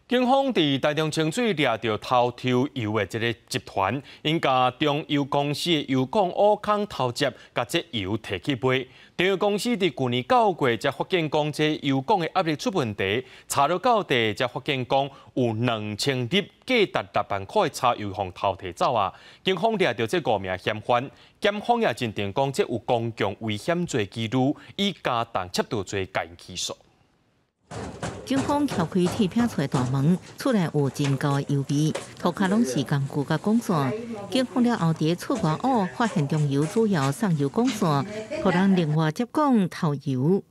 警方佇台中清水掠著偷抽油的這个集團，𪜶共中油公司的油管挖空偷接，共這油提去賣。中油公司佇舊年9月才發現講，這油管的壓力出問題，查落到底才發現講有2000粒價值6萬塊的柴油予偷提走啊！警方掠著這五名嫌犯，檢方也認定講這有公共危險罪記錄，以加重竊盜罪共起訴。警方撬開鐵片厝大門，厝內有真厚的油味，塗跤攏是工具佮管線。警方了後，佇厝外挖發現中油主要送油管線，予人另外接管偷油。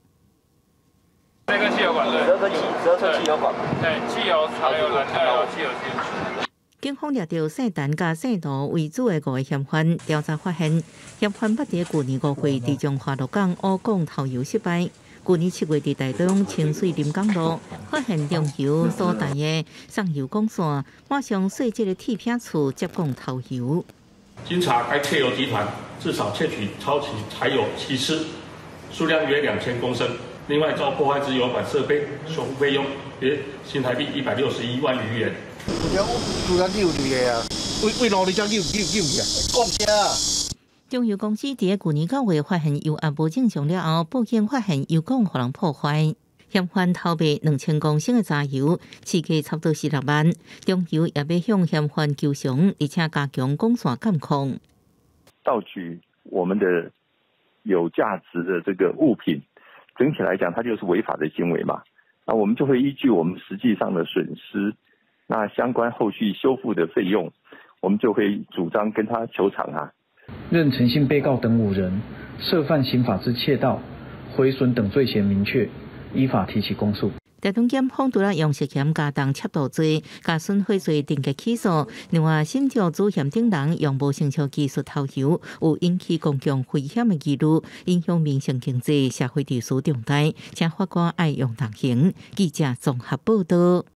這根汽油管，對，12根汽，12寸汽油管。對，汽油、柴油、燃料、汽油、汽油。警方掠著姓陳佮姓盧為主的五个嫌犯，調查發現，嫌犯捌佇舊年5月佇彰化鹿港挖管偷油失敗。舊年7月，佇台中清水臨港路發現中油所在的送油管線，馬上細這个鐵片厝接管偷油。經查，該竊油集團至少竊取超期柴油7次，數量約2000公升。另外，遭破壞之油管設備修復費用約新台幣161萬餘元。有人溜入的啊，為為路里才溜溜溜去啊，講啥？中油公司佇舊年9月發現油壓無正常了後，報警發現油管予人破壞，嫌犯偷賣2000公升的柴油，市價差不多是6萬。中油也欲向嫌犯求償，而且加強管線監控。盜取我們的有價值的這個物品，整體來講，它就是違法的行為嘛。那我們就會依據我們實際上的損失，那相關後續修復的費用，我們就會主張跟他求償啊。認陳姓被告等五人涉犯刑法之竊盜、毀損等罪嫌明確，依法提起公訴。台中檢方除了用涉嫌加重竊盜罪、佮損毀罪定罪起訴，另外新趙主嫌等人用無成熟技術偷油，有引起公共危險的疑慮，影響民生經濟、社會秩序重大，請法官愛用重刑。記者綜合報道。